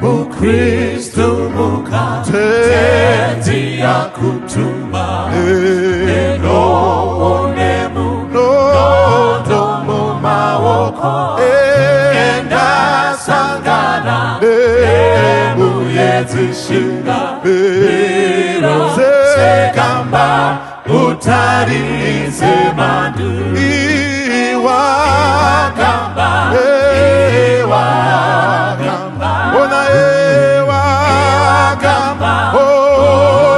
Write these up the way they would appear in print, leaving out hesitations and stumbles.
Mukristu muka, Tenzi akutuma, nenowo nemunondo mumaoko, enda sangana nemuedzi, shinga, mira segamba, utarise mhandu. Iwa Gamba, Ewa gamba, Ona ewa gamba,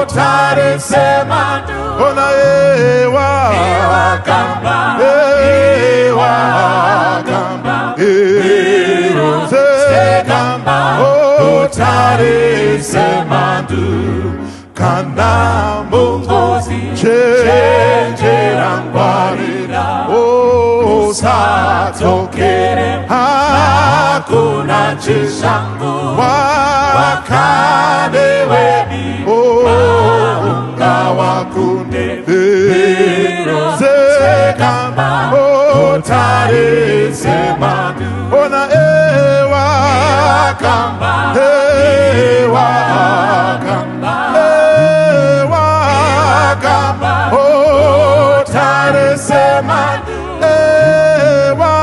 Utarise mhandu. Ona ewa Gamba, Ewa gamba, Segamba utarise mhandu. Kana Mungozi, chenjera, ngwarira, usadzokere, hakuna chishango wakane weni ungawakunde segamba utarise mhandu. Ona ewa Gamba, ewa gamba, ewa gamba, utarise mhandu. Ewa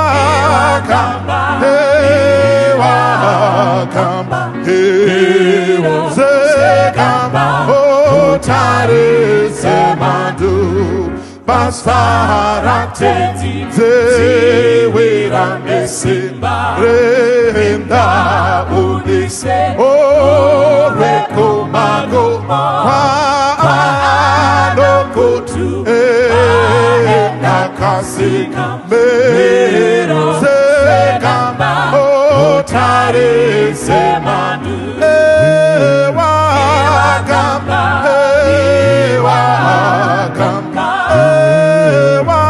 Gamba, ewa gamba segamba utarise mhandu. Basa raTenzi dziwira nesimba, renda udise urwe kumagumo, kwaanokutu enda kasika, mira segamba utarise mhandu. Ewa Gamba, ewa gamba, ewa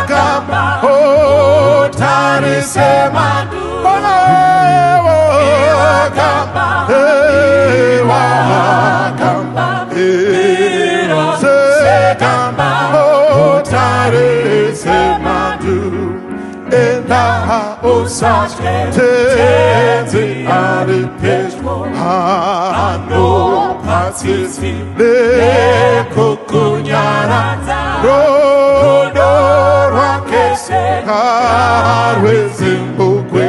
gamba, utarise mhandu. Ewa Gamba, ewa gamba, segamba utarise mhandu. Enda usatye, Tenzi ari pedyo, anopa tsitsi nekukunyaradza, rudo rudo rwake harwuzimbukwe,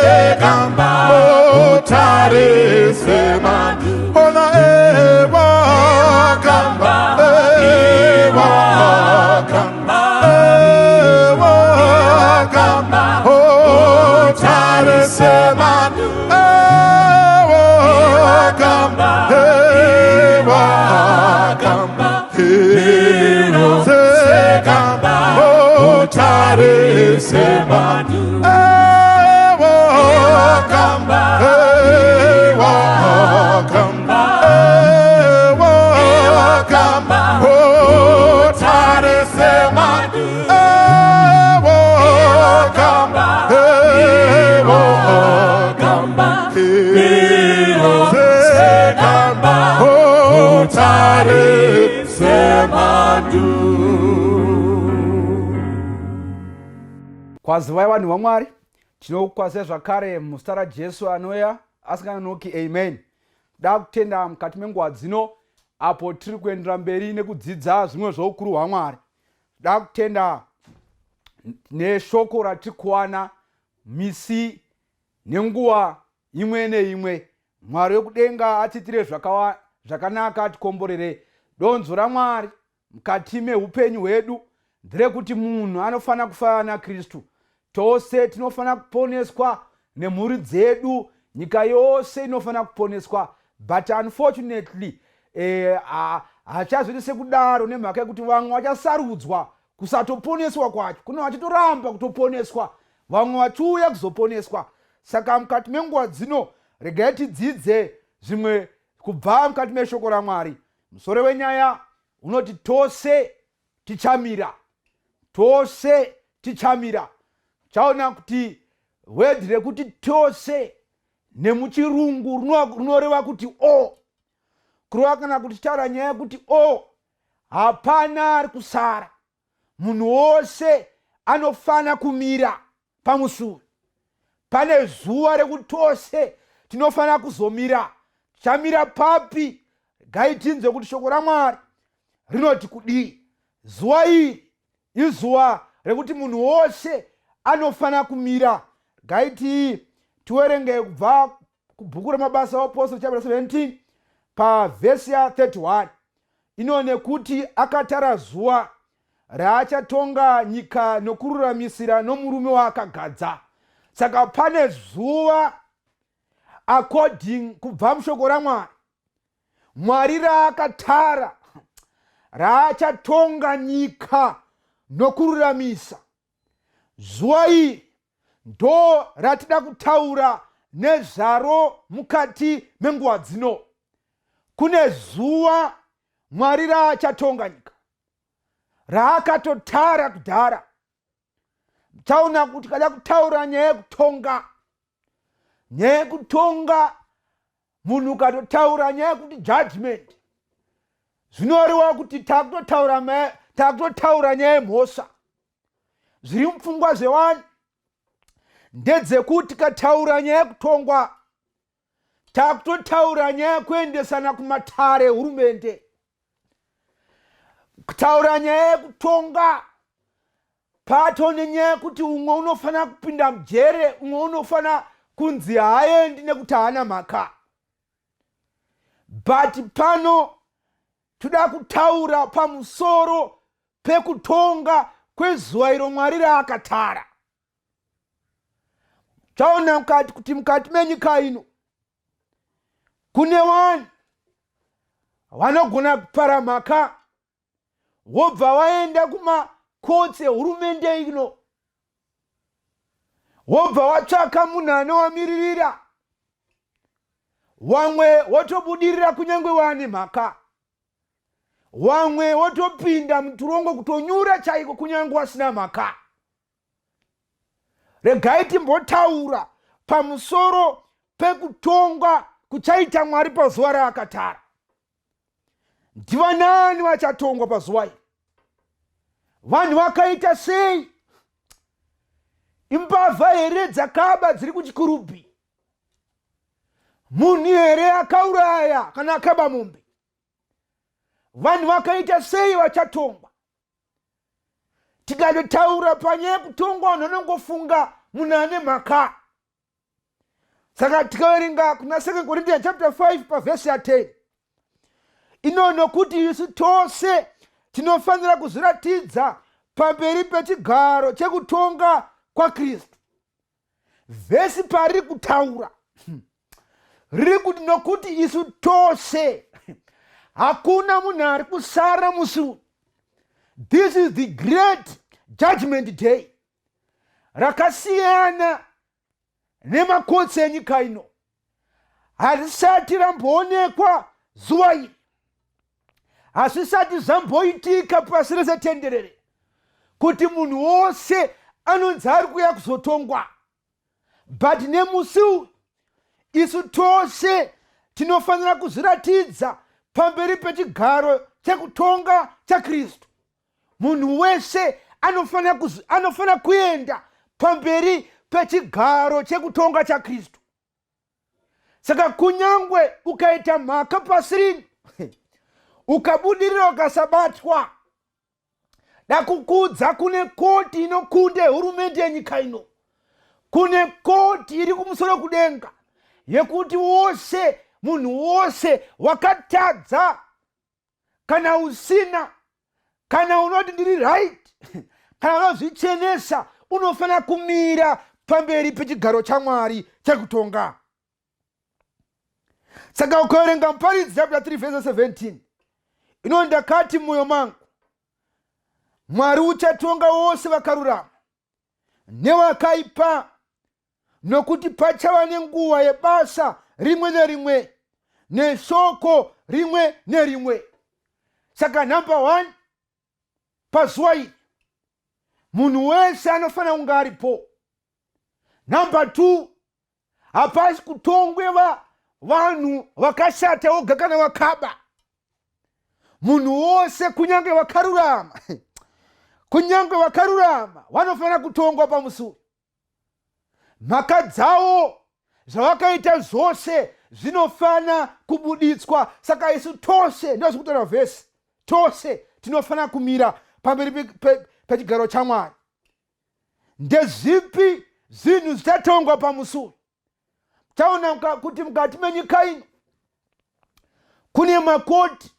segamba utarise mhandu. Ona ewa Gamba, ewa gamba, ewa gamba, utarise mhandu. Ewa Gamba, ewa gamba, segamba utarise mhandu. Ewa Gamba, ewa gamba, ewa gamba, utarise mhandu. Ewa Gamba, ewa gamba, segamba utarise mhandu. Kwazivai vanhu vaMwari, tinokukwazai zvakare muzita raJesu anouya asinganonoki. Amen. Da kutenda mukati menguva dzino apo tiri kuendera mberi nekudzidza zvimwe zvoukuru hwaMwari. Da kutenda neshoko ratiri kuwana misi nenguva imwe neimwe. Mwari wekudenga atiitire zvakanaka, atikomborere. Donzo raMwari mukati meupenyu hwedu nderekuti munhu anofanira kufanana naKristu. Tose tinofanira kuponeswa nemhuri dzedu, nyika yose inofanira kuponeswa, but unfortunately hachazoiti sekudaro nemhaka yekuti vamwe vachasarudzwa kusatoponeswa kwacho. Kune vachitoramba kutoponeswa, vamwe vachiuya kuzoponeswa. Saka mukati menguva dzino regai tidzidze zvimwe kubva mukati meshoko raMwari. Musoro wenyaya unoti tose tichamira. Tose tichamira. Chaona kuti word rekuti tose nemuchirungu rinoreva kuti o kureva kana kuti taura nyaya yekuti o hapana ari kusara, munhu wose anofanira kumira pamusuwo. Pane zuva rekuti tose tinofanira kuzomira. Tichamira papi? Regai tinzwe kuti shoko raMwari rinoti kudii. Zuva iri izuva rekuti munhu wose anofanira kumira. Regai tiwerenge kubva kubhuku raMabasa oApostle chapter 17 pavhesi ya 31 ino nekuti akatara zuva raachatonga nyika nokururamisira nomurume waakagadza. Saka pane zuva according kubva mushoko raMwari, Mwari raakatara raachatonga nyika nokururamisa. Zuva iri ndo ratida kutaura nezvaro mukati menguva dzino. Kune zuva Mwari raachatonga nyika raakatotara kudhara. Taona kuti kada kutaura nyaya yekutonga, nyaya yekutonga munhu ukatotaura nyaya yekuti judgment, zvinoreva kuti takutotaura nyaya yemhosva. Zviri mupfungwa zvevanhu ndedzekuti tikataura nyaya yekutongwa takutotaura nyaya yekuendesana kumatare ehurumende, kutaura nyaya yekutonga pato nenyaya yekuti umwe unofanira kupinda mujere, umwe unofanira kunzi haaendi nekuti haana mhaka. But pano toda kutaura pamusoro pekutonga kwezuva iro Mwari raakatara. Chaona mukati kuti mukati menyika ino kune vanhu vanogona kupara mhaka wobva waenda kumakotsi ehurumende ino, wobva watsvaka munhu anowamiririra, wamwe wotobudirira kunyange waane mhaka, wamwe wotopinda muturongo kutonyura chaiko kunyange wasina mhaka. Regai timbotaura pamusoro pekutonga kuchaita Mwari pazuva raakatara. Ndivanani vachatongwa pazuva iri? Vanhu vakaita sei? Imbavha here dzakaba dziri kuchikurubhi? Munhu here akauraya kana akaba mombe? Vanhu vakaita sei vachatongwa? Tikatotaura panyaya yekutongwa vanhu vanongofunga munhu ane mhaka. Saka tikaverenga kuna 2 Corinthians chapter 5 pavhesi ya 10 ino, nokuti isu tose tinofanira kuzviratidza pamberi pechigaro chekutonga kwaKristu. Vhesi pariri kutaura riri kuti nokuti isu tose, hakuna munhu ari kusara musi. This is the great judgment day, rakasiyana nemakotsi enyika ino. Harisati ramboonekwa zuva iri, hazvisati zvamboitika pasi rese tenderere kuti munhu wose anonzi ari kuuya kuzotongwa. But nemusi uyu isu tose tinofanira kuzviratidza pamberi pechigaro chekutonga chaKristu. Munhu wese anofanira kuenda pamberi pechigaro chekutonga chaKristu. Saka kunyangwe ukaita mhaka pasi rino ukabudirira ukasabatwa, dakukudza kune koti inokunda hurumende yenyika ino, kune koti iri kumusoro kudenga yekuti wose munhu wose wakatadza kana usina, kana unoti ndiri right, kana unozvichenesa, unofanira kumira pamberi pechigaro chaMwari chekutonga. Saka ukaverenga Muparidzi chapter 3 verse 17 ino, ndakati mumwoyo mangu, Mwari uchatonga wose vakarurama newakaipa, nokuti pachava nenguva yebasa rimwe nerimwe neshoko rimwe nerimwe. Saka number 1, pazuva iri munhu wese anofanira kunge aripo. Number 2, hapasi kutongwe vanhu vakashata voga kana vakaba. Munhu wose kunyange vakarurama, kunyange vakarurama vanofanira kutongwa pamusi uyu. Mhaka dzavo zvavakaita zvose zvinofana kubuditswa. Saka isu tose, ndozvikutaura vhesi, tose tinofana kumira pamberi pechigaro chaMwari. Ndezvipi zvinhu zvichatongwa pamusi uyu? Taona kuti mukati menyika ino kune makoti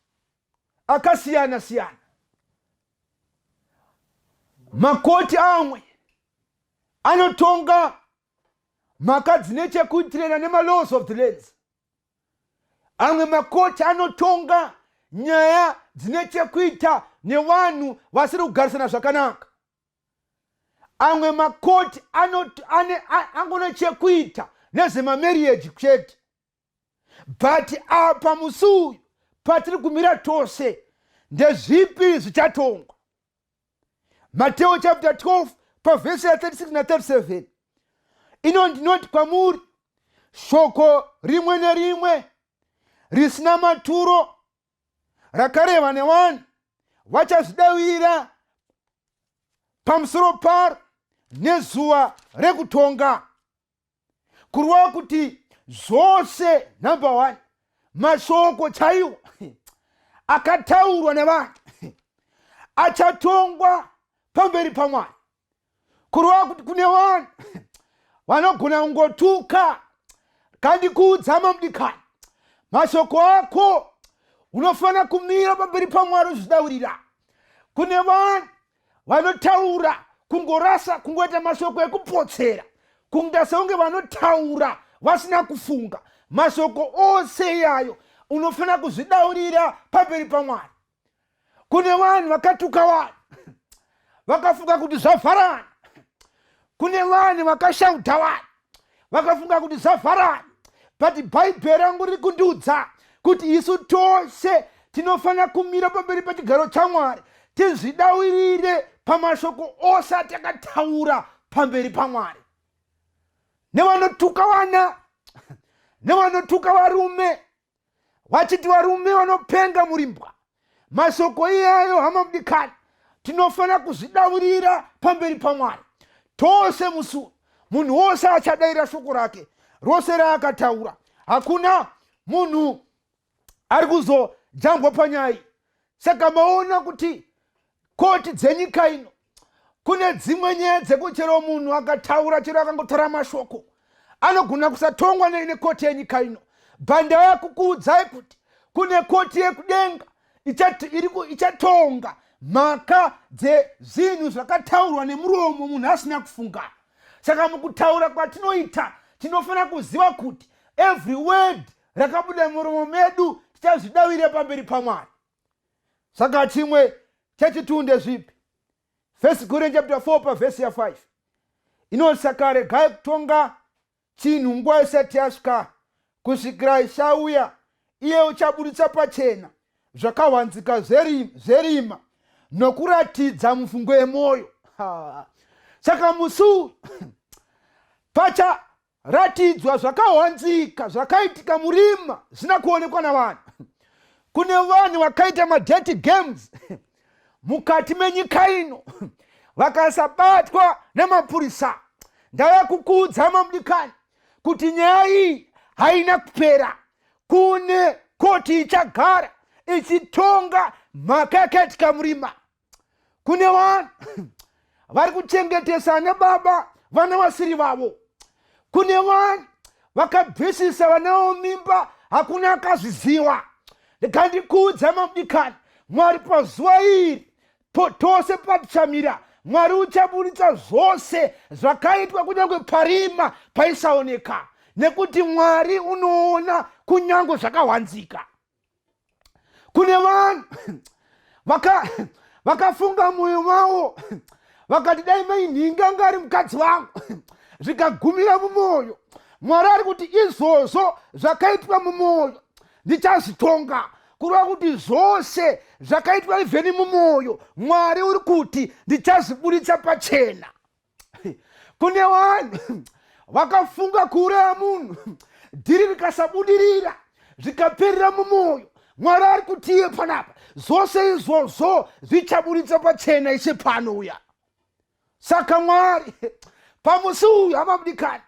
akasiyana siyana. Makoti amwe anotonga mhaka dzine chekuitirana nemalaws of the lands. Amwe makoti anotonga nyaya dzine chekuita nevanhu vasiri kugarisana zvakanaka. Amwe makoti angone chekuita nezvemamarriage chete. But apa musi uyu patiri kumira tose, ndezvipi zvichatongwa? Mateo chapter 12 pavhesi ya 36 na 37 ino, ndinoti kwamuri, shoko rimwe nerimwe risina maturo rakarehwa nevanhu vachazvidavira pamusoro paro nezuva rekutonga. Kureva kuti zvose, number one, mashoko chaiwo akataurwa nevanhu achatongwa pamberi paMwari. Kureva kuti kune vanhu vanogona kungotuka. Kandikuudza mamudikani, mashoko ako unofanira kumira pamberi paMwari uzvidaurira. Kune vanhu vanotaura kungorasa, kungoita mashoko ekupotsera, kunga sekunge vanotaura vasina kufunga. Mashoko ose iyayo unofanira kuzvidaurira pamberi paMwari. Kune vanhu vakatuka vanhu vakafunga kuti zvavharana. Kune vanhu vakashauta vanhu vakafunga kuti zvavharana. But Bhaibheri rangu riri kundiudza kuti isu tose tinofanira kumira pamberi pechigaro chaMwari tizvidawirire pamashoko ose atakataura pamberi paMwari. Nevanotuka vana, nevanotuka varume vachiti varume vanopenga murimbwa, mashoko iyayo, hama mudikani, tinofanira kuzvidavirira pamberi paMwari tose. Musi munhu wose achadaira shoko rake rose raakataura. Hakuna munhu ari kuzojambwa panyaya. Saka maona kuti koti dzenyika ino kune dzimwe nyaya dzekuchero munhu akataura, chero akangotora mashoko, anogona kusatongwa nekoti yenyika ino. Bhandaya kukuudzai kuti kune koti yekudenga ichatonga mhaka dzezvinhu zvakataurwa nemuromo munhu asina kufunga. Saka mukutaura kwatinoita tinofanira kuziva kuti every word rakabuda muromo medu tichazvidavira pamberi paMwari. Saka chimwe chechitu ndezvipi? First Corinthians chapter 4 pavhesi ya5 inoti, saka regai kutonga chinhu nguva isati yasvika, kusvikira Ishe auya, iye uchabuditsa pachena zvakavanzika zverima nokuratidza mufungo yemwoyo. Saka musi uyu pacharatidzwa zvakawanzika zvakaitika murima zvisina kuonekwa navanhu. Kune vanhu vakaita madirty games mukati menyika ino vakasabatwa nemapurisa. Ndava kukuudza mamudikani kuti nyaya iyi haina kupera. Kune koti ichagara ichitonga mhaka yakaitika murima. Kune vanhu vari kuchengetesa nebaba vana vasiri vavo. Kune vanhu vakabvisisa vana vavo mimba, hakuna akazviziva. Ndikandikuudza mamudikani, Mwari pazuva iri tose patichamira, Mwari uchaburitsa zvose zvakaitwa kunyange parima paisaoneka, nekuti Mwari unoona kunyange zvakawanzika. Kune vanhu vakafunga mwoyo mavo vakati dai mainhinga anga ari mukadzi wangu, zvikagumira mumwoyo. Mwari ari kuti izvozvo zvakaitwa mumwoyo ndichazvitonga. Kureva kuti zvose zvakaitwa ivheni mumwoyo, Mwari uri kuti ndichazviburitsa pachena. Kune vanhu vakafunga kuuraya munhu, dhiri rikasabudirira, zvikaperera mumwoyo. Mwari ari kutiye panapa zvose izvozvo zvichaburitsa pachena Ishe pano uya. Saka Mwari pamusi uyu, hama mudikani,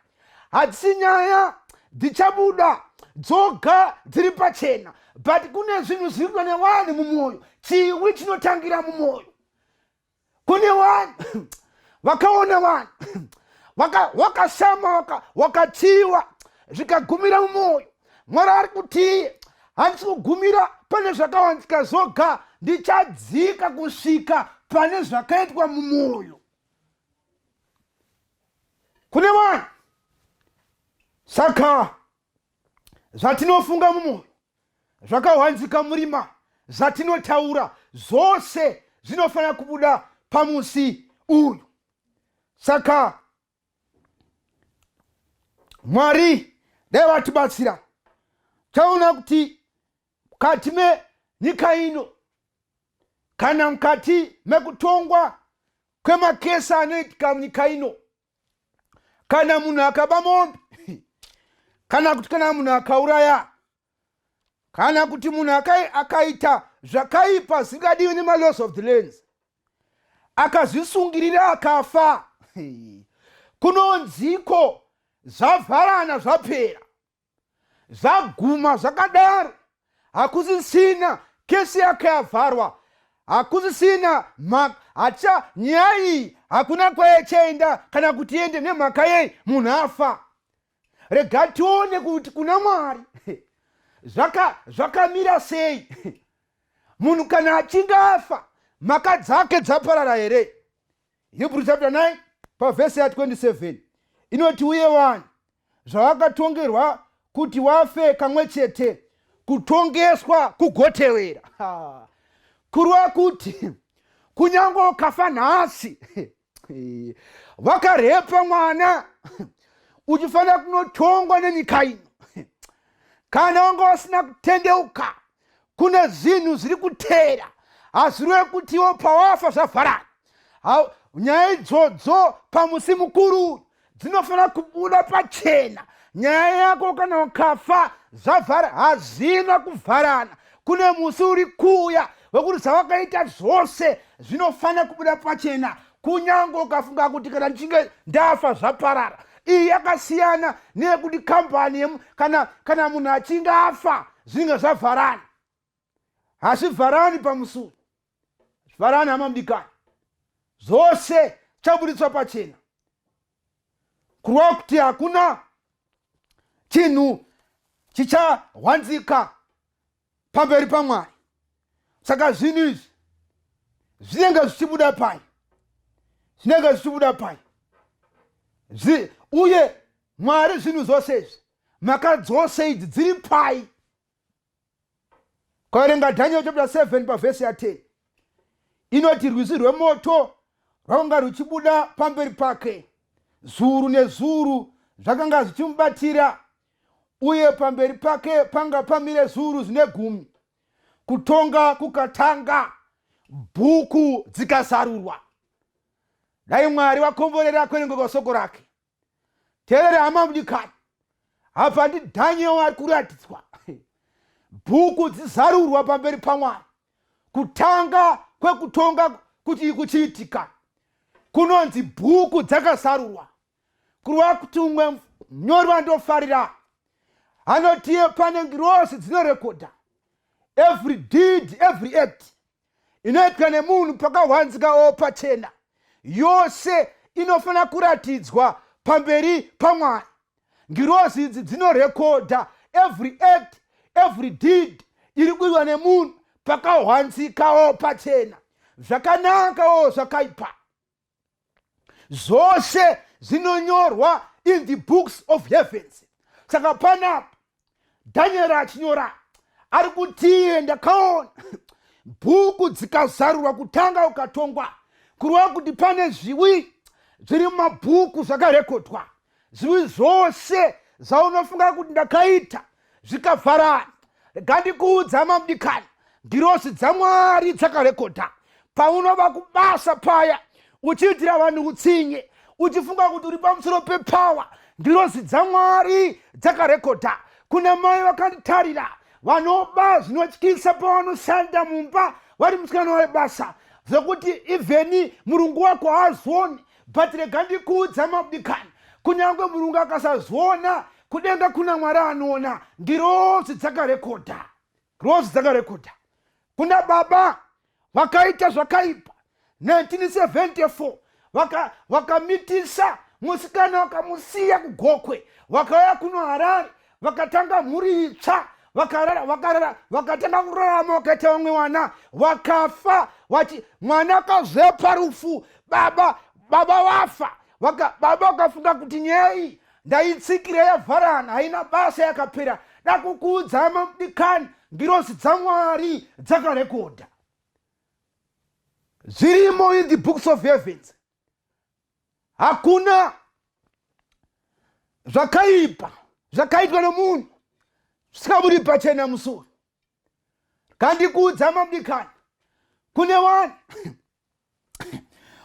Hadzisi nyaya dzichabuda dzoga dziri pachena, but kune zvinhu zviri kuitwa nevanhu mumwoyo. Chiwi chinotangira mumwoyo. Kune vanhu vakaona vanhu wakashama, wakatsiwa, zvikagumira mumwoyo. Mwari ari kuti handisi kugumira pane zvakawanzika zvoga, ndichadzika kusvika pane zvakaitwa mumwoyo. Kune vanhu, saka zvatinofunga mumwoyo, zvakahwanzika murima, zvatinotaura zvose zvinofanira kubuda pamusi uyu. Saka Mwari dai vatibatsira. Taona kuti mukati menyika ino, kana mukati mekutongwa kwemakesi anoitika munyika ino, kana munhu akaba mombe, kana kuti kana munhu akauraya, kana kuti munhu akaita zvakaipa zvisingadiwi nemalaws of the lands, akazvisungirira akafa, kunonziko zvavharana, zvapera, zvaguma zvakadaro. Hakusisina kesi yake, yavharwa, hakusisina hacha nyaya iyi, hakuna kwaichaenda kana kuti iende. Nemhaka yei? Munhu afa. Rega tione kuti kuna Mwari zvakamira sei. Munhu kana achinge afa, mhaka dzake dzaparara here? Hebrew chapter 9 pavhesi ya27 inoti, "Uye vanhu zvavakatongerwa kuti wafe kamwe chete, kutongeswa kugotevera." Kureva kuti kunyange ukafa nhasi, wakarepa mwana, uchifanira kunotongwa nenyika ino, kana wanga wasina kutendeuka, kune zvinhu zviri kuteera. Hazvireve kuti iwo pawafa zvavharana. Nyaya idzodzo pamusi mukuru dzinofanira kubuda pachena. Nyaya yako kana ukafa zvavhara, hazvina kuvharana. Kune musi uri kuuya wekuti zvawakaita zvose zvinofanira kubuda pachena, kunyange ukafunga kuti kana ndichinge ndafa zvaparara. Iyi yakasiyana neyekuti kambani kana munhu achinge afa zvinenge zvavharana. Hazvivharani pamusuwo, zvivharani, hama mudikani. Zvose chaburitswa pachena, kureva kuti hakuna chinhu chichahwanzika pamberi paMwari. Saka zvinhu izvi zvinenge zvichibuda pai? Zvinenge zvichibuda pai? Uye Mwari, zvinhu zvose izvi, mhaka dzose idzi dziri pai? Kaverenga Daniel chapter 7 pavhesi ya10, inoti rwizi rwemoto rwakanga ruchibuda pamberi pake, zuru nezuru zvakanga zvichimubatira, uye pamberi pake panga pamire zuru zvine gumi. Kutonga kukatanga, bhuku dzikazarurwa. Dai Mwari vakomborera kuverengwa kwashoko rake. Teerera, hama mudikani, apa ndiDhaniel ari kuratidzwa bhuku dzizarurwa pamberi paMwari, kutanga kwekutonga kuti kuchiitika, kunonzi bhuku dzakazarurwa. Kureva kuti umwe munyori wandofarira anotiye pane ngirosi dzinorekodha every deed, every act inoitwa nemunhu pakahwanzika o pachena. Yose inofanira kuratidzwa pamberi paMwari. Ngirozi idzi dzinorekodha every act, every deed iri kuitwa nemunhu pakahwanzikawo pachena, zvakanakawo, zvakaipa, zvose zvinonyorwa in the books of heavens. Saka panapa Dhanieri achinyora ari kutiye, "Ndakaona bhuku dzikazarurwa, kutanga ukatongwa." Kureva kuti pane zviwi zviri mumabhuku zvakarekodwa, zviwi zvose zvaunofunga kuti ndakaita zvikavharana. Rega ndikuudza, mamudikani, ngirosi dzaMwari dzakarekodha. Paunova kubasa paya uchiitira vanhu utsinye, uchifunga kuti uri pamusoro pepower, ngirosi dzaMwari dzakarekodha. Kuna mai vakanditarira vanoba zvinotyisa pavanoshanda mumba, vari musikana webasa, zvekuti even murungu wako haazoni. But rega ndikuudza, mabudikani. Kunyange murungu akasazviona, kudenga kuna Mwari anoona. Ngirozi dzakarekodha, ngirozi dzakarekodha. Kuna baba vakaita zvakaipa 1974, vakamitisa musikana, vakamusiya kuGokwe, vakauya kuno Harare, vakatanga mhuri itsva, vakarara, vakarara, vakatanga kurarama, vakaita vamwe vana, vakafa vachi mwana akazvepa rufu. Baba vafa, baba vakafunga kuti nyaya iyi ndaitsikira, yavharana, haina basa, yakapera. Dakukuudza mudikani, ngirozi dzaMwari dzakarekodha, zvirimo in the books of heavens. Hakuna zvakaipa zvakaitwa nomunhu zvisingabudi pachena musoro. Kandikuudza mudikani, kune vanhu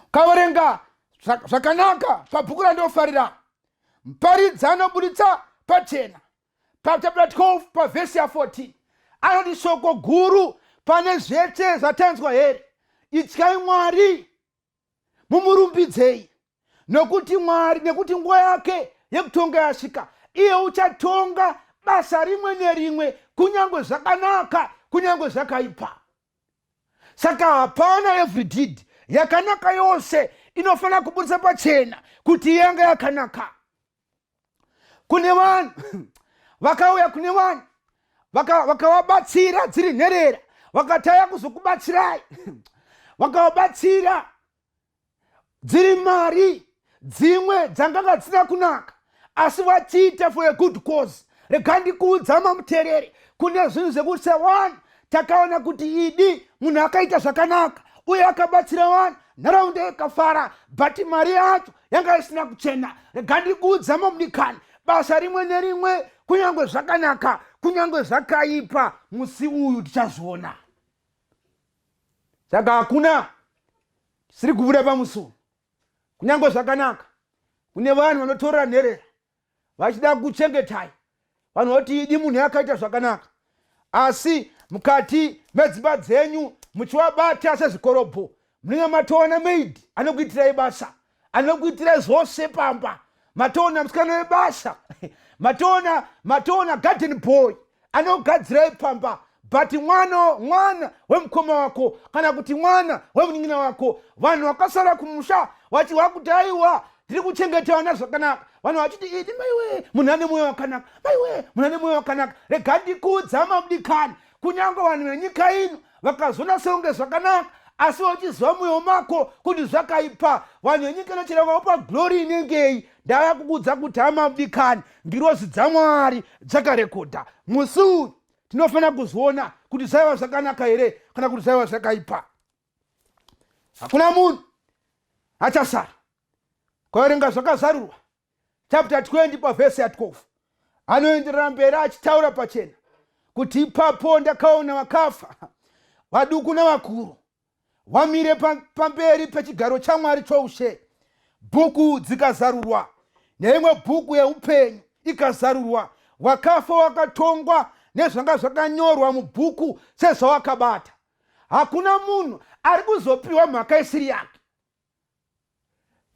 ukaverenga zvakanaka pabhuku randofarira, Muparidzi anobuditsa pachena pachapter 12 pavhesi ya14, anoti shoko guru pane zvese zvatanzwa here: ityai Mwari, mumurumbidzei, nokuti Mwari, nekuti nguva yake yekutonga yasvika. Iye uchatonga basa rimwe nerimwe, kunyange zvakanaka, kunyange zvakaipa. Saka hapana, every deed yakanaka yose inofanira kubudisa pachena kuti yanga yakanaka. Kune vanhu vakauya kune vanhu, vakavabatsira dziri nherera, vakataya kuzokubatsirai, vakavabatsira dziri mari dzimwe dzanganga dzisina kunaka, asi vachiita for a good cause. Rega ndikuudza mamutereri, kune zvinhu zvekuti sevanhu takaona kuti idi munhu akaita zvakanaka uye akabatsira vanhu, nharaunda ikafara, but mari yacho yanga isina kuchena. Rega ndikuudza mamudikani, basa rimwe nerimwe, kunyange zvakanaka, kunyange zvakaipa, musi uyu tichazviona. Saka hakuna siri kubuda pamusuwo, kunyange zvakanaka. Kune vanhu vanotorera nherera vachida kuchengetai, vanhu voti idi munhu akaita zvakanaka, asi mukati medzimba dzenyu muchivabata sezvikorobho. Munenge matoona maid anokuitirai basa, anokuitirai zvose pamba, matoona musikana webasa, matoona garden boy anogadzirai pamba, but mwana wemukoma wako kana kuti mwana wemunin'ina wako, vanhu vakasara kumusha vachiwa kuti aiwa, tiri kuchengeta vana zvakanaka, vanhu vachiti idi maiwe, munhu ane mwoyo wakanaka, maiwe, munhu ane mwoyo wakanaka. Rega ndikuudza mamudikani, kunyange vanhu venyika ino vakazona seunge zvakanaka, asi vachiziva mwoyo mako kuti zvakaipa, vanhu venyika ino chero vaupa glory inengei, ndava kukuudza kuti hama mudikani, ngirozi dzaMwari dzakarekodha. Musi uyu tinofanira kuzviona kuti zvaiva zvakanaka here kana kuti zvaiva zvakaipa. Hakuna munhu achasara. Kwaverenga Zvakazarurwa chapter 20 pavhesi ya12, anoenderera mberi achitaura pachena kuti ipapo ndakaona vakafa, vaduku navakuru, vamire pamberi pechigaro chaMwari choushe. Bhuku dzikazarurwa, neimwe bhuku yeupenyu ikazarurwa. Wakafa wakatongwa nezvanga zvakanyorwa mubhuku sezvawakabata. Hakuna munhu ari kuzopiwa mhaka isiri yake.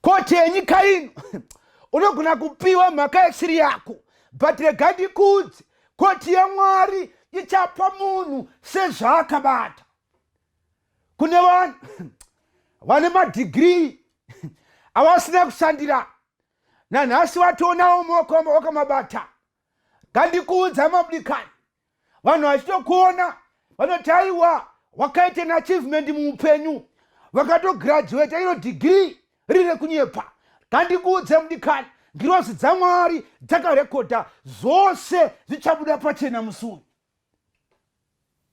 Koti yenyika ino unogona kupiwa mhaka isiri yako, but rega ndikuudze, koti yaMwari ichapa munhu sezvaakabata. Kune vanhu vane madhigirii avasina kushandira, nanhasi vatoonawo maoko wakamabata. Ngandikuudza mabudikani, vanhu vachitokuona vanoti aiwa, wakaita neachievement muupenyu, vakatograduata iro dhigirii riri rekunyepa. Ngandikuudze mudikani, ngirozi dzaMwari dzakarekodha zvose, zvichabuda pachena musi uyu.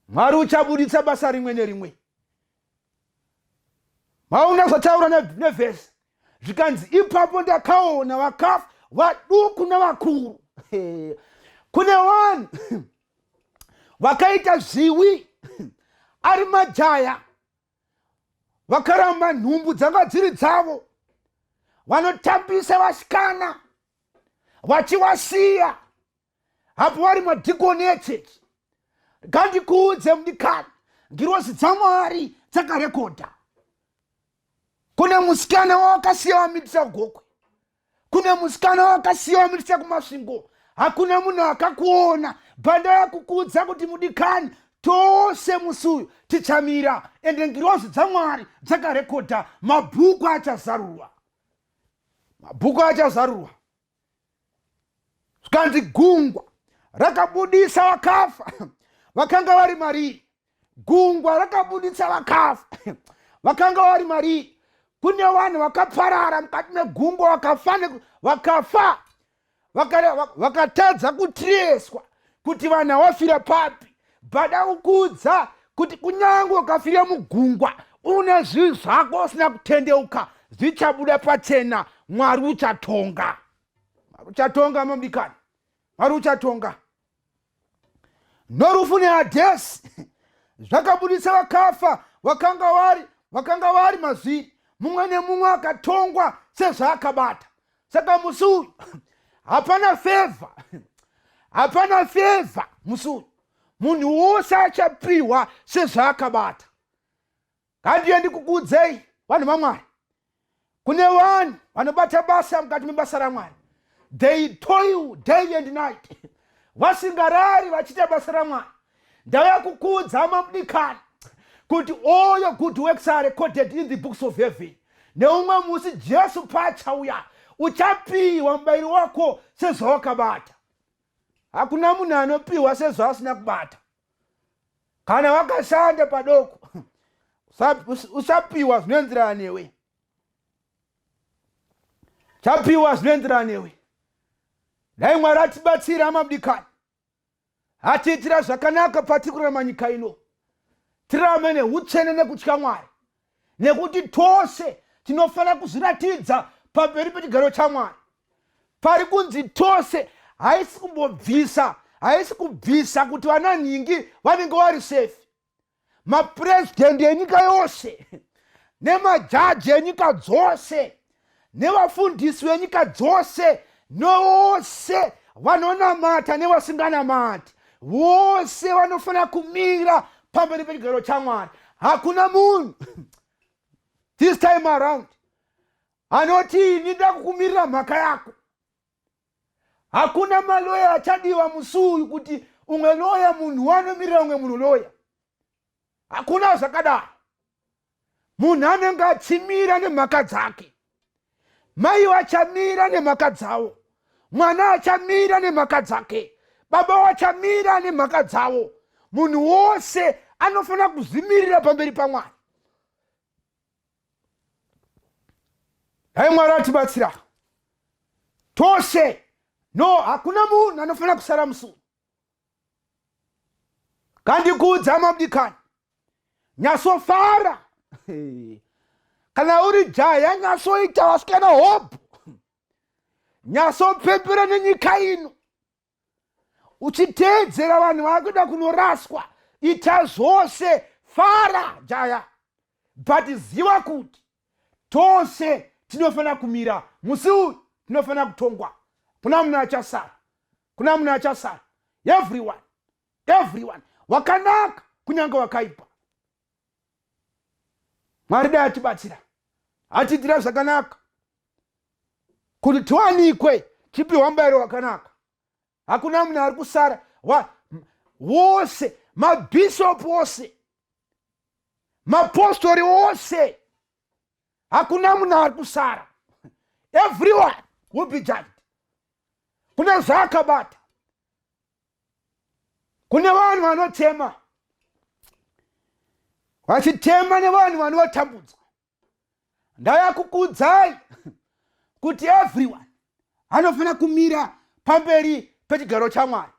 Mwari uchabuditsa basa rimwe nerimwe. Maona zvataura nevhesi, zvikanzi ipapo ndakaona vakafa, vaduku navakuru. Kune vanhu vakaita zviwi ari majaya, vakaramba nhumbu dzanga dziri dzavo, vanotambisa vasikana vachivasiya hapo vari madhikoni echechi. Ngandikuudze mudikani, ngirozi dzaMwari dzakarekodha. Kune musikana wawakasiya wamitisa Gokwe. Kune musikana wakasiyiwa muritsa kuMasvingo, hakuna munhu akakuona. Bhanda yakukuudza kuti mudikani, tose musi uyu tichamira, ende ngirozi dzaMwari dzakarekodha. Mabhuku achazarurwa, mabhuku achazarurwa. Zvikanzi gungwa rakabudisa vakafa vakanga vari mariri. Gungwa rakabudisa vakafa vakanga vari mariri. Kune vanhu vakaparara mukati megungwa, vakafa, vakafa vakatadza kutireswa kuti vanhu havafira papi. Bada kukuudza kuti kunyange ukafira mugungwa une zvivi zvako usina kutendeuka, zvichabuda pachena. Mwari uchatonga, Mwari uchatonga, mamudikani, Mwari uchatonga. Norufu neHadhesi zvakabudisa vakafa vakanga vari mazviri, mumwe nemumwe akatongwa sezvaakabata. Saka musi uyu hapana favour, hapana favour musi uyu. Munhu wose achapiwa sezvaakabata. Ngandiye ndikukuudzei, vanhu vaMwari, kune vanhu vanobata basa mukati mebasa raMwari. They toil day and night, vasingarari, vachiita basa raMwari. Ndauya kukuudza, mamudikani, kuti all your good works are recorded in the books of heaven. Neumwe musi Jesu paachauya, uchapiwa mubayiro wako sezvawakabata. Hakuna munhu anopiwa sezvaasina kubata. Kana wakashanda padoko, usapiwa zvinoenderana newe, chapiwa zvinoenderana newe. Dai Mwari atibatsira, amabudikani, atiitira zvakanaka patiri kurarama nyika ino. Tirarame neutsvene nekutya Mwari, nekuti tose tinofanira kuzviratidza pamberi pechigaro chaMwari. Pari kunzi tose haisi kumbobvisa, haisi kubvisa kuti vana nhingi vanenge vari safe. Mapurezidendi enyika yose, nemajaji enyika dzose, nevafundisi venyika dzose, nevose vanonamata nevasinganamati, vose vanofanira kumira pamberi pechigaro chaMwari. Hakuna munhu this time around anoti, "Ini ndakukumirira mhaka yako." Hakuna maloya achadiwa musi uyu, kuti umwe loya, munhu wanomirira umwe munhu loya. Hakuna zvakadaro. Munhu anenge achimira nemhaka dzake. Mai vachamira nemhaka dzavo, mwana achamira nemhaka dzake, baba vachamira nemhaka dzavo. Munhu wose anofanira kuzvimirira pamberi paMwari. Dai Mwari atibatsira tose. No, hakuna munhu anofanira kusara musuo. Kandikuudza, mabudikani, nyasofara. Kana uri jaya, nyasoita vasikana hobho, nyasopepera nenyika ino uchiteedzera vanhu vakuda kunoraswa. Ita zvose, fara jaya, but ziva kuti tose tinofanira kumira musi uyu, tinofanira kutongwa. Kuna munhu achasara, kuna munhu achasara. Everyone, everyone, wakanaka kunyange wakaipa. Mwari dai atibatsira, atiitira zvakanaka kuti tiwanikwe tipiwa mubayiro wakanaka. Hakuna munhu ari kusara. Wose mabhishopu ose, mapostori ose, hakuna munhu ari kusara. Everyone will be judged. Kune zvaakabata. Kune vanhu vanotema, vachitema nevanhu vanovatambudzwa. Ndaya kukuudzai kuti everyone anofanira kumira pamberi pechigaro chaMwari.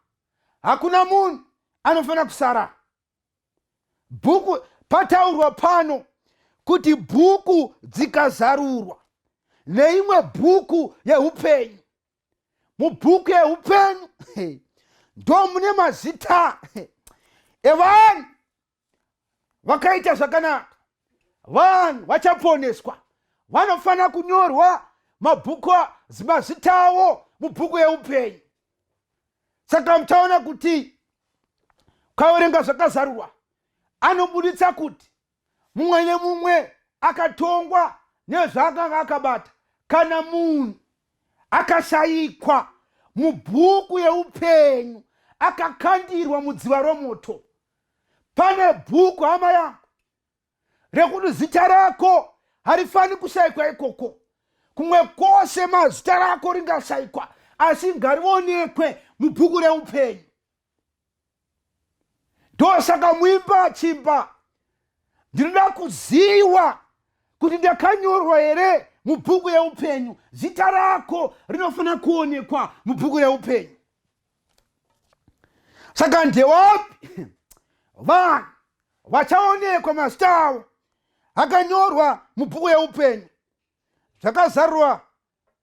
Hakuna munhu anofanira kusara. Bhuku pataurwa pano kuti bhuku dzikazarurwa, neimwe bhuku yeupenyu. Mubhuku yeupenyu ndo mune mazita evanhu vakaita zvakanaka, vanhu vachaponeswa. Vanofanira kunyorwa mabhuku, mazita avo mubhuku yeupenyu. Saka muchaona kuti ukaverenga Zvakazarurwa, anobuditsa kuti mumwe nemumwe akatongwa nezvaakanga akabata. Kana munhu Akashayikwa mubhuku yeupenyu, akakandirwa mudziva romoto. Pane bhuku, hama yangu, rekuti zita rako harifani kushayikwa ikoko. Kumwe kwose mazita rako ringashayikwa, asi ngarionekwe mubhuku reupenyu. Ndosaka muimba achimba, ndinoda kuziwa kuti ndakanyorwa here mubhuku yeupenyu. Zita rako rinofanira kuonekwa mubhuku reupenyu. Saka ndewapi vanhu vachaonekwa mazita avo akanyorwa mubhuku yeupenyu? Zvakazarurwa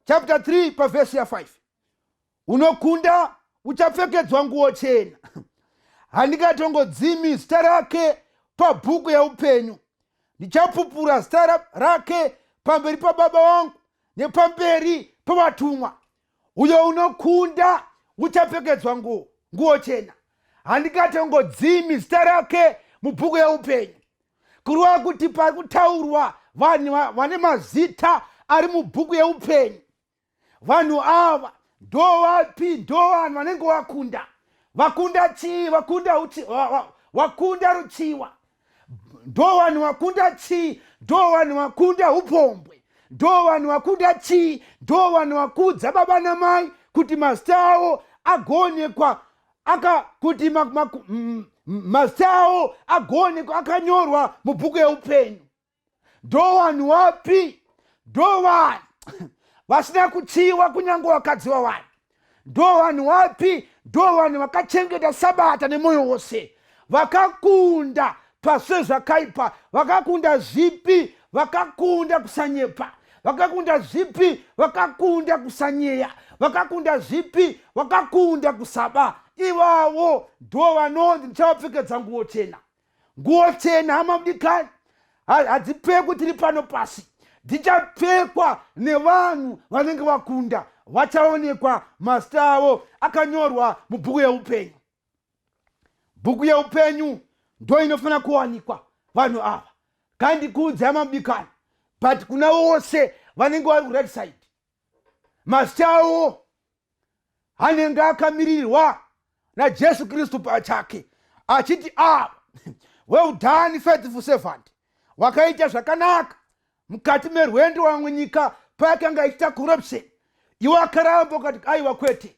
chapter 3 pavhesi ya5: unokunda uchapfekedzwa nguo chena, handingatongodzimi zita rake pabhuku yeupenyu. Ndichapupura zita rake pamberi pababa vangu nepamberi pavatumwa. Uyo unokunda uchapfekedzwa nguo chena, handingatongodzimi zita rake mubhuku yeupenyu. Kureva kuti pari kutaurwa vanhu vane mazita ari mubhuku yeupenyu. Vanhu ava ndovapi? Ndo vanhu vanenge vakunda. Vakunda chii? Vakunda vakunda ruchiwa. Ndo vanhu vakunda chii? Ndo vanhu vakunda upombwe. Ndo vanhu vakunda chii? Ndo vanhu vakudza baba namai kuti mazita avo agoonekwa aka kuti mazita avo agoonekwa akanyorwa mubhuku yeupenyu. Ndo vanhu wapi? Ndo vanhu vasina kuchiwa kunyange vakadziwa vanhu. Ndo vanhu wapi? Ndo vanhu vakachengeta sabata nemwoyo wose, vakakunda paswe zvakaipa. Vakakunda zvipi? Vakakunda kusanyepa. Vakakunda zvipi? Vakakunda kusanyeya. Vakakunda zvipi? Vakakunda kusaba. Ivavo ndo vanonzi ndichavapfekedza nguo chena. Nguo chena, hama mudikani, hadzipfekwi tiri pano pasi, dzichapfekwa nevanhu vanenge vakunda, vachaonekwa mazita avo akanyorwa mubhuku yeupenyu. Bhuku yeupenyu ndo inofanira kuwanikwa vanhu ava. Kandikuudza, hama mudikani, but kuna vose vanenge vari kuright side, mazita avo anenge akamiririrwa naJesu Kristu pachake achiti, "Ava, well done, faithful servant, wakaita zvakanaka mukati merwendo." Wamwe nyika payakanga ichiita corruption, iwe akaramba ukati, "Aiwa, kwete."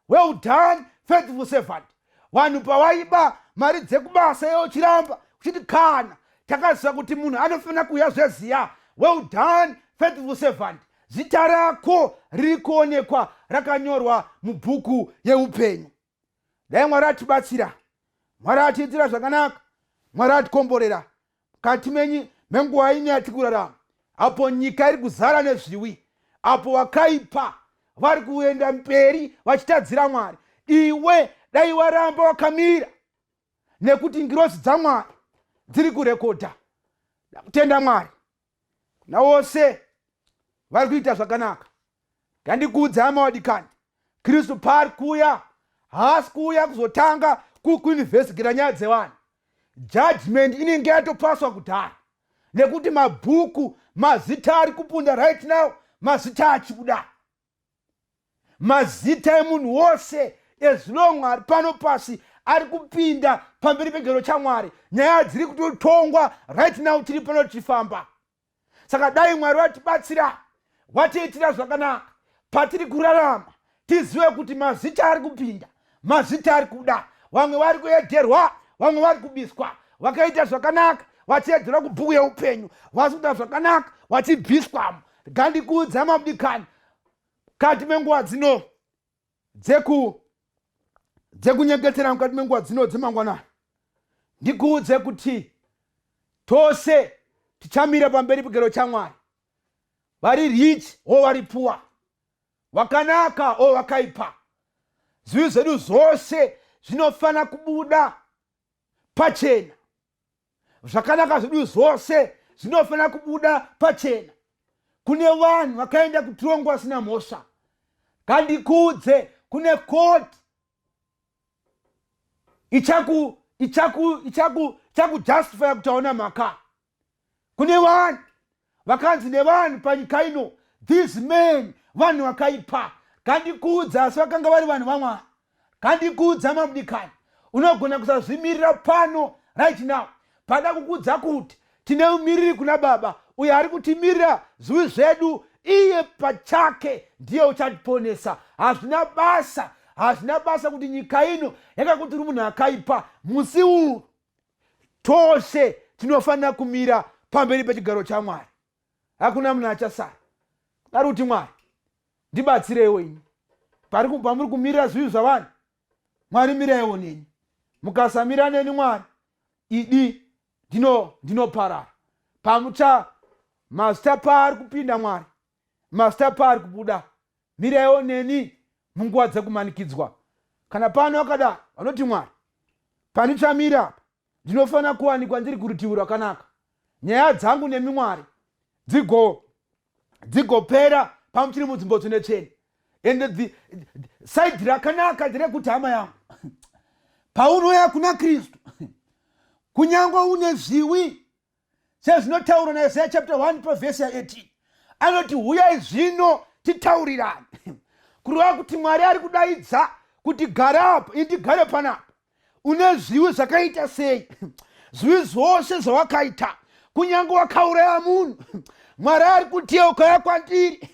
Well done, faithful servant. Vanhu pavaiba mari dzekubasa, iwe uchiramba uchiti, "Kana takaziva kuti munhu anofanira kuuya zveziya." Well done, faithful servant. Zita rako riri kuonekwa rakanyorwa mubhuku yeupenyu. Dai Mwari atibatsira, Mwari atiitira zvakanaka, Mwari atikomborera mukati menyi menguva ino yatiri kurarama, apo nyika iri kuzara nezviwi, apo vakaipa vari kuenda mberi vachitadzira Mwari. Iwe dai waramba wakamira, nekuti ngirozi dzaMwari dziri kurekodha. Kutenda Mwari kuna wose vari kuita zvakanaka. Ngandikuudza, hama wadikani, Kristu paari kuuya, haasi kuuya kuzotanga kuinvestigata nyaya dzevanhu. Judgment inenge yatopaswa kudhara, nekuti mabhuku mazita ari kupunda right now, mazita achibuda, mazita emunhu wose ezvilongo ari pano pasi ari kupinda pamberi pegero chaMwari. Nyaya dziri kutotongwa right now tiri pano tichifamba. Saka dai Mwari vatibatsira, vatiitira zvakanaka patiri kurarama, tizive kuti mazita ari kupinda, mazita ari kuda. Vamwe vari kuedherwa, vamwe vari kubiswa. Vakaita zvakanaka vachiedzerwa kubhuku yeupenyu, vasi kuita zvakanaka vachibviswamo. Gandikuudza, mabudikani, mukati menguva dzino dzekunyengetera, mukati menguva dzino dzemangwanani, ndikuudze kuti tose tichamira pamberi pegero chaMwari, vari rich or vari poor, vakanaka or vakaipa. Zvivi zvedu zvose zvinofanira kubuda pachena, zvakanaka zvedu zvose zvinofanira kubuda pachena. Kune vanhu vakaenda kutirongo vasina mhosva. Kandikuudze, kune koti ichakujustifya kuti hauna mhaka. Kune vanhu vakanzi nevanhu panyika ino, "These men vanhu vakaipa." Kandikuudza, asi vakanga vari vanhu vaMwari. Kandikuudza mamudikani, unogona kusazvimirira pano right now. Pada kukuudza kuti tine mumiriri kuna Baba uyo ari kutimirira zvivi zvedu. Iye pachake ndiye uchatiponesa. Hazvina basa, hazvina basa kuti nyika ino yakakuti uri munhu akaipa. Musi uyu tose tinofanira kumira pamberi pechigaro chaMwari. Hakuna munhu achasara. Ari kuti, Mwari, ndibatsireiwo ini. Pari pamuri kumirira zvivi zvavanhu, Mwari, miraiwo neni. Mukasamira neni, Mwari, idi ndinoparara. Pamucha mazita paari kupinda, Mwari, mazita paari kubuda, miraiwo neni munguva dzekumanikidzwa. Kana pano akadaro vanoti, Mwari, pandichamira apa ndinofanira kuwanikwa ndiri kurutivi rwakanaka. Nyaya dzangu nemi, Mwari, dzigopera pamuchiri munzvimbo tsvene tsvene. And the side rakanaka nderekuti, hama yangu, paunouya kuna Kristu, kunyange une zviwi, sezvinotaurwa naIsaya chapter 1 pavhesi ya18, anoti, "Huyai zvino titaurirane." Kureva kuti Mwari ari kudaidza kuti, "Gara apa, indigare panapa. Une zviwi zvakaita sei, zviwi zvose zvawakaita, kunyange wakauraya munhu, Mwari ari kuti yeukaya kwandiri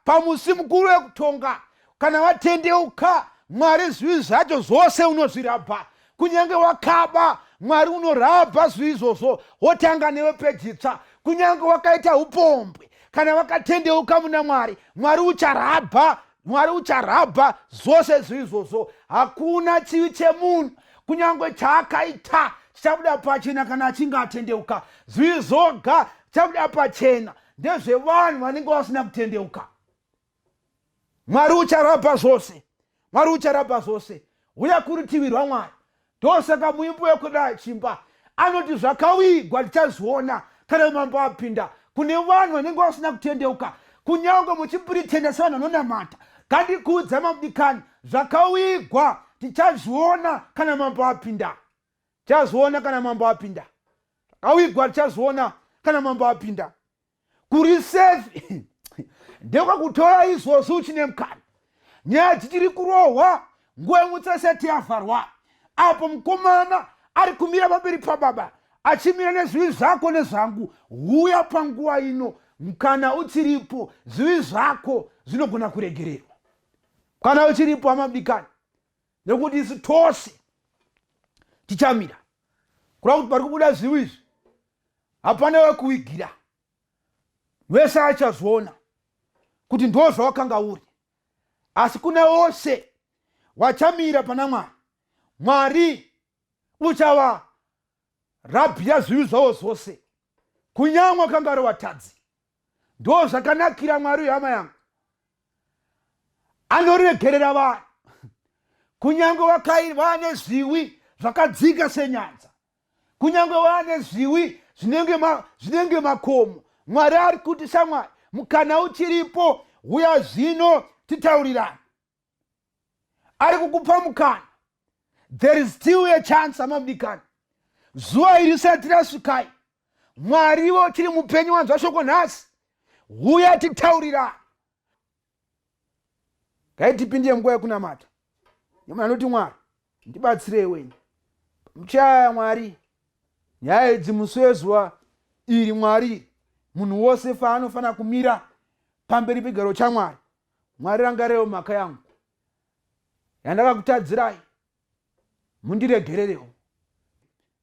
pamusi mukuru wekutonga. Kana watendeuka, Mwari zvivi zvacho zvose unozvirabha. Kunyange wakaba, Mwari unorabha zvivi izvozvo, wotanga newe peji itsva. Kunyange wakaita upombwe, kana wakatendeuka muna Mwari, Mwari ucharabha, Mwari ucharabha zvose zvivi izvozvo. Hakuna chivi chemunhu, kunyange chaakaita, chichabuda pachena kana achinge atendeuka. Zvivi zvoga chabuda pachena ndezvevanhu vanenge vasina kutendeuka. Mwari ucharabha zvose, Mwari ucharabha zvose. Uya kurutivi rwaMwari. Ndosaka muimbo yekudai chimba anoti, "Zvakawigwa tichazviona kana mambo apinda." Kune vanhu vanenge vasina kutendeuka, kunyange muchipretenda sevanhu vanonamata, ngandikuudza mamudikani, zvakawigwa tichazviona kana mambo apinda. Tichazviona kana mambo apinda. Zvakawigwa tichazviona kana mambo apinda. Kuri safe ndekwakutora izvozvi uchine mukana. Nyaya dzichiri kurohwa, nguva yemutseseti yavharwa, apo mukomana ari kumira pamberi pababa achimira nezvivi zvako nezvangu. Huya panguva ino, mukana uchiripo. Zvivi zvako zvinogona kuregererwa kana uchiripo, hamabikani, nekuti isu tose tichamira. Kureva kuti pari kubuda zvivi izvi hapana wekuvigira. Wese achazviona kuti ndo zvawakanga uri. Asi kuna wose wachamira pana Mwari, Mwari uchava rabhiya zvivi zvavo zvose, kunyange wakanga ari watadzi. Ndo zvakanakira Mwari, hama yangu, anoregerera vanhu kunyange vane zviwi zvakadzika senyanza, kunyange vane zviwi zvinenge makomo. Mwari ari kuti, "Shamwari, mukana uchiripo, uya zvino titaurirane." Ari kukupa mukana. There is still a chance, amamudikani. Zuva iri risati rasvikai, Mwariwo tiri mupenyu. Wanzwa shoko nhasi, huya titaurirane. Ngaitipindire munguva yekunamata nemunhu anoti, "Mwari, ndibatsirei wenyu muchaya. Mwari, nyaya idzi musi wezuva iri, Mwari, munhu wose faanofanira kumira pamberi pegaro chaMwari, Mwari, rangarewo mhaka yangu yandakakutadzirai, mundiregererewo."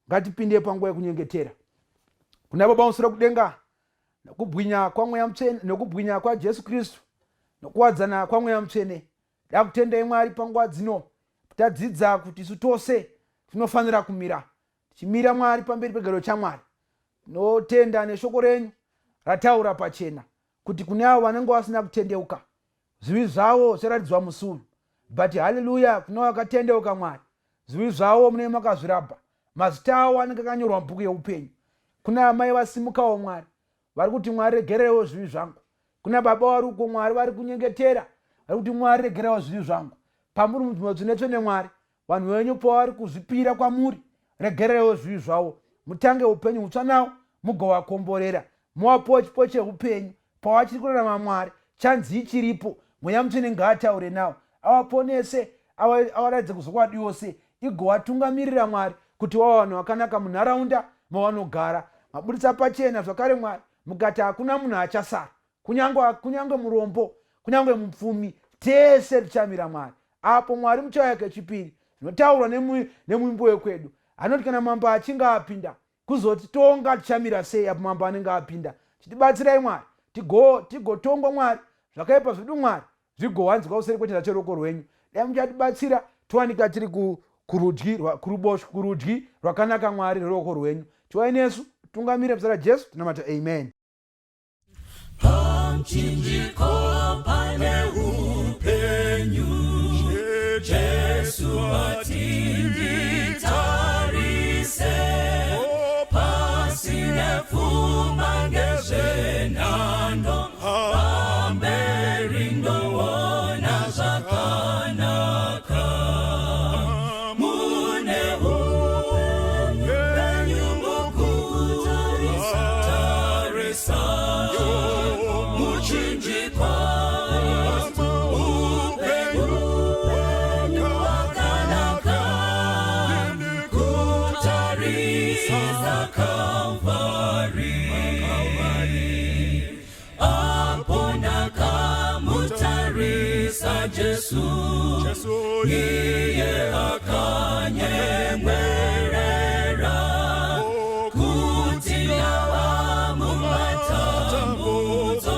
Ngatipinde panguva yekunyengetera kuna Baba musoro kudenga. Nokubwinya kwaMweya Mutsvene, nokubwinya kwaJesu Kristu, nokuwadzana kwaMweya Mutsvene, dakutendai Mwari panguva dzino tadzidza kuti isu tose tinofanira kumira, tichimira, Mwari, pamberi pegaro chaMwari. Tinotenda neshoko renyu rataura pachena kuti kune avo vanenge vasina kutendeuka, zvivi zvavo zvicharatidzwa musi uyu. But haleluya kune vakatendeuka, Mwari, zvivi zvavo munenge makazvirabha, mazita avo anenge akanyorwa mubhuku yeupenyu. Kuna amai vasimukawo, Mwari, vari kuti, "Mwari, regererewo zvivi zvangu." Kuna baba vari uko, Mwari, vari kunyengetera, vari kuti, "Mwari, regerewo zvivi zvangu." Pamuri munzvimbo tsvene tsvene, Mwari, vanhu venyu pavari kuzvipira kwamuri, regererewo zvivi zvavo, mutange upenyu hutsva navo, mugovakomborera, muvapowo chipo cheupenyu pavachiri kurarama. Mwari, chanzi ichiripo. Mweya Mutsvene ngaataure nawo, awaponese, awaratidze kuzvokwadi yose, igowatungamirira, Mwari, kuti wava vanhu vakanaka munharaunda mavanogara. Maburitsa pachena zvakare, Mwari, mukati hakuna munhu achasara, kunyange murombo, kunyange mupfumi, tese tichamira, Mwari, apo Mwari muchauya kechipiri. Zvinotaurwa nemuimbo wekwedu anoti kana mambo achinge apinda kuzotitonga, tichamira sei apo mambo anenge apinda? Chitibatsirai, Mwari, tigotongwa, Mwari, zvakaipa zvedu, Mwari, zvigowanzwa kuseri kwechanza cheruoko rwenyu. Dai muchatibatsira towanika tiri kurudyi, kuruboshwe, kurudyi rwakanaka, Mwari, rweruoko rwenyu. Tivai nesu, tungamire muzita raJesu tinamata, amen. Pamuchinjiko pane upenyu, Jesu atinditarise, pasine pfuma ngezvenhando, pamberi ndoona zvakanaka. Mune upenyu mukutarisa tarisa muchinjikwa, upenyu wakanaka, kutarisa Kalvari, apo ndakamutarisa Jesu, iye akanyemwerera kuti ndava mumatambudzo,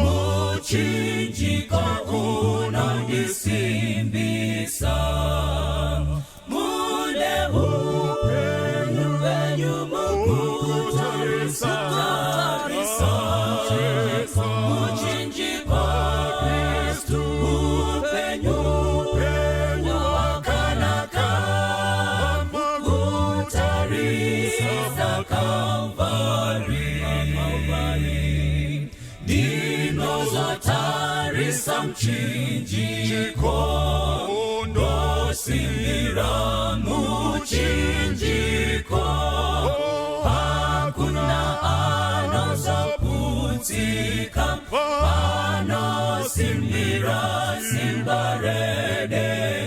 muchinjiko unondisimbisa. Mune upenyu venyu mukutarisa tarisa muchinjikwa, Kristu, upenyu wakanaka, kutarisa Kalvari, ndinozotarisa muchinjiko, ndosimbira muchinjiko, hakuna anozoputsika panosimbira simba redenga.